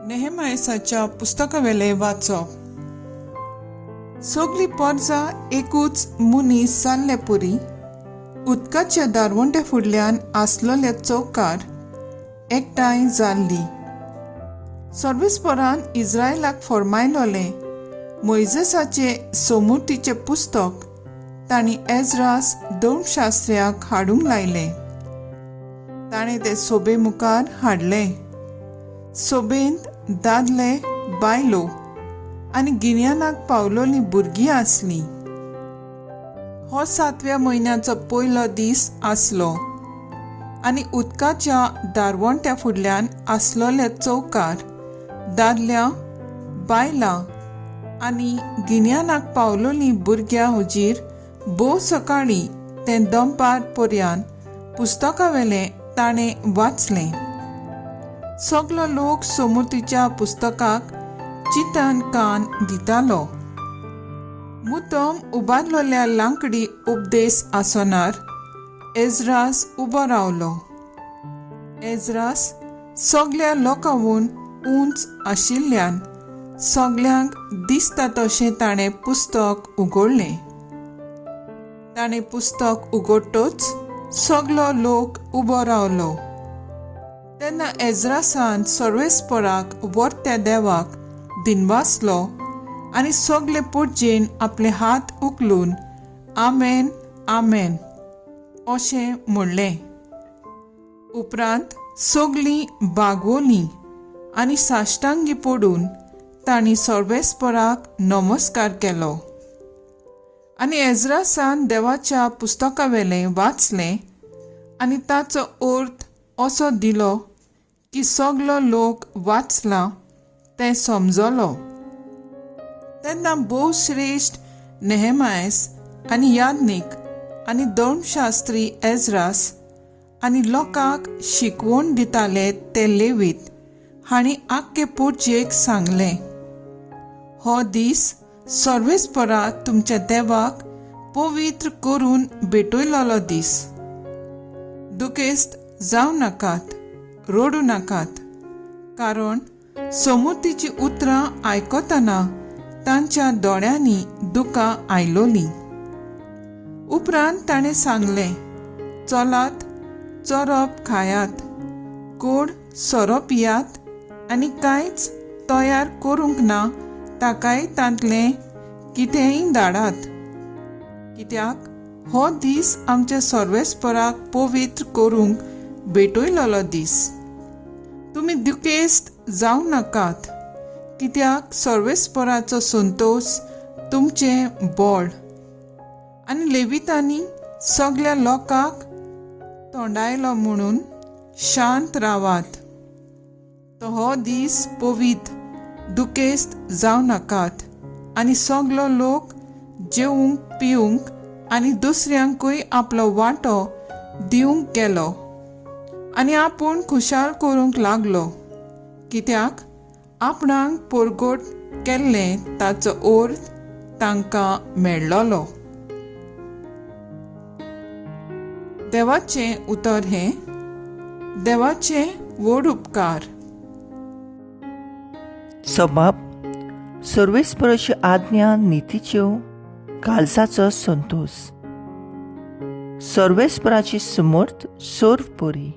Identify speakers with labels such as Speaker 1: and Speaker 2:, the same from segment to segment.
Speaker 1: नेहेमायसाच्या पुस्तकावेलें वाचप. सगली पोरजा एकूच मनीस जाल्ले पुरी उदकाच्या दारवंटे फुडल्यान आसलोल्या चौकार एकठांय जाल्ली. सर्वेस्परान इस्रायलाक फर्मायलोलें मोयजेसाचें सोमुर्तीचें पुस्तक तांणी एज्रास धर्मशास्त्र्याक हाडूंक लायलें. ताणें तें सोबे मुखार हाडलें. सोबेंत दादले, बायलो आनी गिन्यानाक पावलोलीं भुरगीं आसलीं. हो सातव्या म्हयन्याचो पयलो दीस आसलो आनी उदकाच्या दारवंट्या फुडल्यान आसलोल्या चौकार दादल्या, बायलां आनी गिन्यानाक पावलोलीं भुरग्यां हुजीर भोव सकाळीं तें दनपार पर्यान पुस्तकावेलें ताणें वाचलें. सगलो लोक सोमुतीच्या पुस्तकाक चिंतन कान दितालो. मुद्दम उबारलोल्या लांकडी उपदेस आसनार एज्रास उबो रावलो. एज्रास सगल्या लोकांहून उंच आशिल्ल्यान सगल्यांक दिसता तशें ताणें पुस्तक उगडलें. ताणें पुस्तक उगडटच सगलो लोक उबो रावलो. तेन्ना एज्रासान सर्वेस्पराक वर्त्या देवाक दिनवासलो आनी सगले पोटजेन आपले हात उखलून आमेन आमेन अशें म्हणलें. उपरांत सगलीं बागवलीं आनी साश्टांगी पडून तांणी सर्वेस्पराक नमस्कार केलो. आनी एज्रासान देवाच्या पुस्तकावेलें वाचलें आनी ताचो अर्थ असो दिलो की सगलो लोक वाचला तें समजलो. तेन्ना भोव श्रेश्ठ नेहेमायस आनी याज्ञीक आनी धर्मशास्त्री एज्रास आनी लोकांक शिकवण दिताले ते लेवीत हांणी आख्खे पोटजेक सांगलें, हो दीस सर्वेस्परा तुमच्या देवाक पवित्र करून भेटयलोलो दीस. दुखेस्त जावं नाकात, रडूं नाकात, कारण सोमुतीचीं उतरां आयकतना तांच्या दोळ्यांनी दुकां आयलोलीं. उपरांत ताणें सांगलें, चलात, चोरप खायात, गोड सोरो पियात आनी कांयच तयार करूंक ना ताकाय तांतलें कितेंय धाडात, कित्याक हो दीस आमच्या सर्वेस्पराक पवित्र करूंक भेटयलोलो दीस. तुमी दुखेस्त जावं नाकात, कित्याक सर्वेस्पराचो संतोश तुमचें बळ. आनी लेवितांनी सगल्या लोकांक तोंडायलो म्हणून शांत रावात. तो हो दीस पवित्र, दुखेस्त जावं नाकात. आनी सगलो लोक जेवंक पिवंक आनी दुसऱ्यांकूय आपलो वांटो दिवंक गेलो आनी आपूण खुशाल करूंक लागलो, कित्याक आपणाक पोरगोट केल्लें ताचो अर्थ तांकां मेळ्ळोलो. देवाचें उतर हें देवाचें व्हड उपकार.
Speaker 2: सबाब सर्वेस्पराच्यो आज्ञा नितीच्यो, काळजाचो संतोश. सर्वेस्पराची समर्थ सर्व बरी,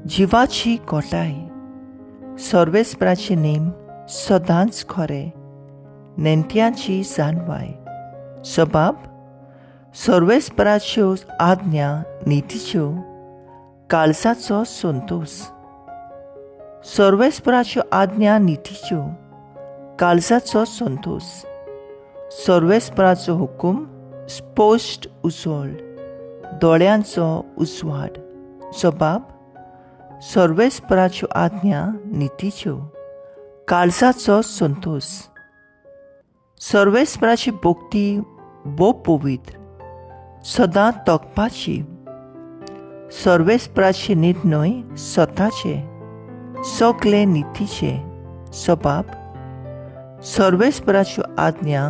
Speaker 2: जिवाची गोटाय. सर्वेस्पराचे नेम सदांच खरे, नेण्ट्यांची जाणवाय. सबाब सर्वेस्पराच्यो आज्ञा नितीच्यो, काळजाचो संतोश. सर्वेस्पराच्यो आज्ञा नितीच्यो, काळजाचो संतोश. सर्वेस्पराचो हुकूम स्पश्ट उजळ, दोळ्यांचो उजवाड. सबाब सर्वेस्पराच्यो आज्ञा नितीच्यो, काळजाचो संतोश. सर्वेस्पराची भक्ती भोव पवित्र, सदां तोखपाची. सर्वेस्पराचे निर्णय स्वताचे, सगले नितीचे. सबाब सर्वेस्पराच्यो आज्ञा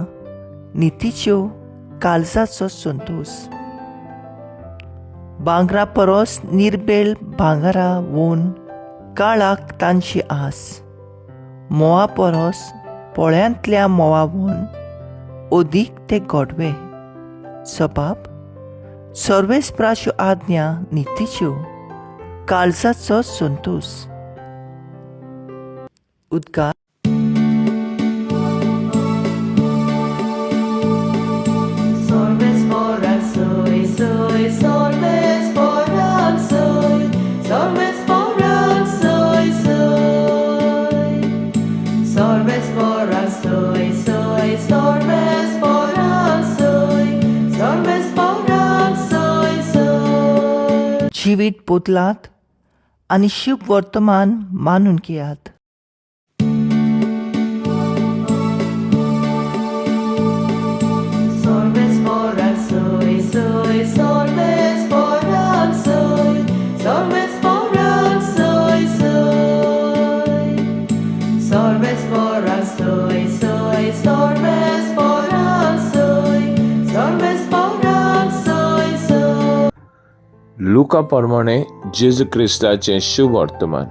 Speaker 2: नितीच्यो, काळजाचो संतोश. भांगरा परस निर्बेळ भांगरा वोन काळाक तांची आस. म्होंवा परस पोळ्यांतल्या म्होंवावून अदीक ते गोडवे. सबाब सर्वेस्पराच्यो आज्ञा नितीच्यो, काळजाचो संतोश. उद्गार.
Speaker 3: Sorves soy, soy, sorves soy, sorves soy, soy. Sorves soy, soy, sorves soy, sorves soy, soy.
Speaker 2: जिवीत बदलात आनी शुभ वर्तमान मानून घेयात.
Speaker 3: Sorves soy, soy, sorves soy, sorves soy, soy. Sorves soy, soy, sorves soy, sorves soy, soy.
Speaker 4: लुका प्रमाणे जेजू क्रिस्ताचें शुभ वर्तमान.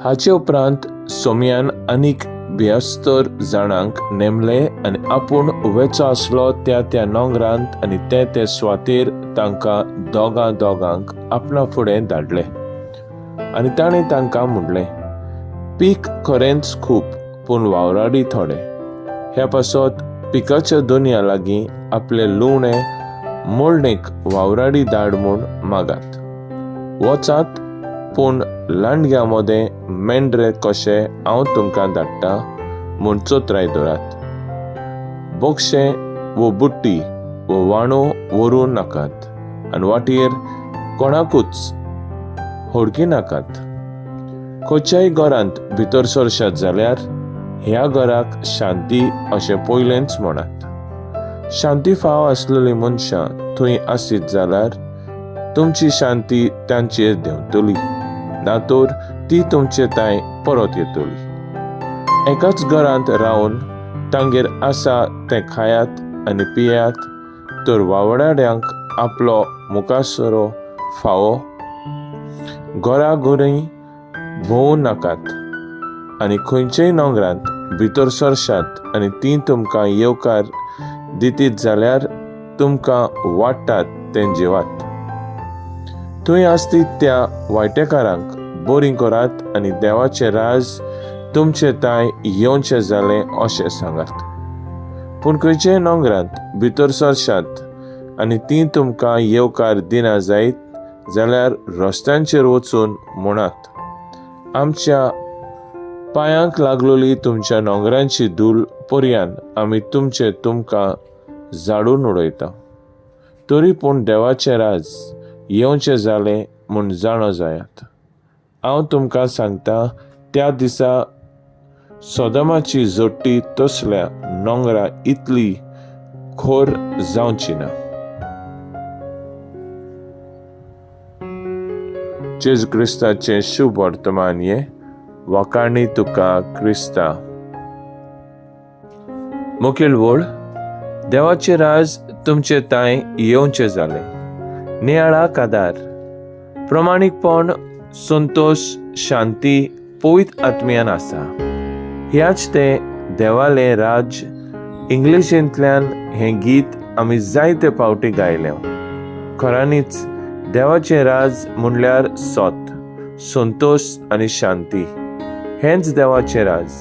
Speaker 4: हाचे उपरांत सोमयान आनीक बेस्तर जाणांक नेमले आनी आपूण वेचो आसलो त्या त्या नोंगरांत आनी ते ते सुवातेर तांकां दोगां दोगांक आपणा फुडें धाडले. आनी ताणें तांकां म्हणलें, पीक खरेंच खूब पूण वावराडी थोडे. ह्या पासत पिकाच्या दुनिया लागीं आपलें लुवणें मोडणेक वावराडी धाड म्हूण मागात. वचात पूण लांडग्यां मदें मेंढरे कशे हांव तुमकां धाडटा म्हूण चोत्राय दवरात. बोगशें वो बुट्टी वो वाणो व्हरूं नाकात आनी वाटेर कोणाकूच होडकी नाकात. खंयच्याय घरांत भितर सरशात जाल्यार ह्या घराक शांती अशें पयलेंच म्हणात. शांती फाव आसलेलीं मनशां थंय आसीत जाल्यार तुमची शांती तांचेर देंवतली, ना तर ती तुमचे तांय परत येतली. एकाच घरांत रावन तांगेर आसा तें खायात आनी पियात, तर वावराड्यांक आपलो मुखासरो फावो. घरा घरी भोंवूं नाकात आनी खंयच्याय नोंगरांत भितर सरशात आनी तीं तुमकां येवकार दितीत जाल्यार तुमकां वाडटात तें जेवात. थंय आसतीत त्या वायटेकारांक बरीं करात आनी देवाचें राज तुमचे तांय येवचें जालें अशें सांगात. पूण खंयच्याय नोंगरांत भितर सरशात आनी तीं तुमकां येवकार दिना जायत जाल्यार रस्त्यांचेर वचून म्हणात, आमच्या पांयांक लागलोली तुमच्या नोंगरांची धूल पर्यान आमी तुमचे तुमकां झाडून उडयता. तरी पूण देवाचें राज येवचें जालें म्हूण जाणो जायात. हांव तुमकां सांगता, त्या दिसा सोदमाची जोडटी तसल्या नोंगरा इतली खोर जावची ना. जेजू क्रिस्ताचें शुभ वर्तमान. हें वाखाणी तुका क्रिस्ता. मुखेल वळ. देवाचें राज तुमचे तांय येवचें जालें. नियाळा कादार. प्रमाणीकपण, संतोश, शांती पवित्र आत्म्यान आसा. ह्याच तें देवालें राज. इंग्लिशींतल्यान हें गीत आमी जायते फावटी गायलें. खऱ्यांनीच देवाचें राज म्हणल्यार सोत, संतोश आनी शांती. हेंच देवाचें राज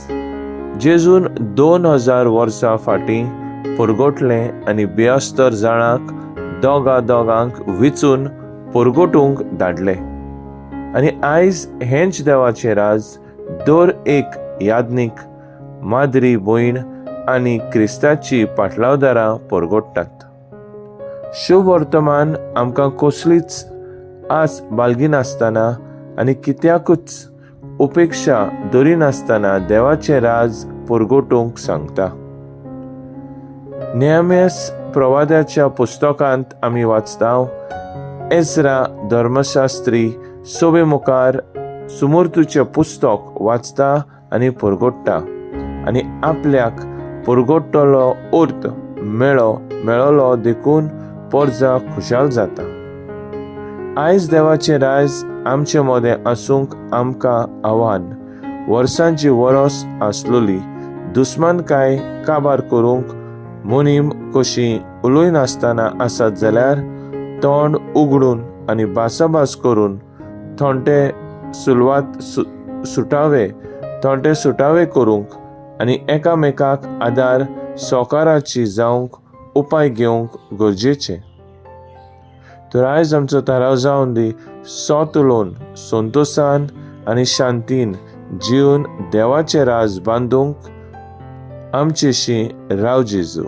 Speaker 4: जेजून 2000 वर्सां फाटीं परगटलें आनी बेअस्तर जाणांक दोगा दोगांक विचून परगटूंक धाडलें. आनी आयज हेंच देवाचें राज दर एक याज्ञीक, माद्री भयण आनी क्रिस्ताची पाटलावदारां परगट्टात. शुभ वर्तमान आमकां कसलीच आस बाळगिनासतना आनी कित्याकूच उपेक्षा दरिनासतना देवाचें राज परगटूंक सांगता. नेहम्यास प्रवादाच्या पुस्तकांत आमी वाचता, एजरा धर्मशास्त्री सभे मुखार सुमूर्तूचें पुस्तक वाचता आनी परगट्टा आनी आपल्याक परगट्टलो अर्थ मेळलो देखून पोरजा खुशाल जाता. आयज देवाचें राज आमचे मदें आसूंक आमकां आव्हान वर्सांची वरोस आसलोली दुस्मानकाय काबार करूंक मुनीम कशी उलयनासतना आसत जाल्यार तोंड उगडून आनी भासाभास करून थोंटे सुलवात सुटावे थोंटे सुटावे करूंक आनी एकामेकाक आदार सहकाराची जावंक उपाय घेवंक गरजेचें. तर आयज आमचो थाराव जावन दी सोत उलोवन संतोसान आनी शांतीन जिवन देवाचें राज बांदूंक आमचेशी राव जेजू.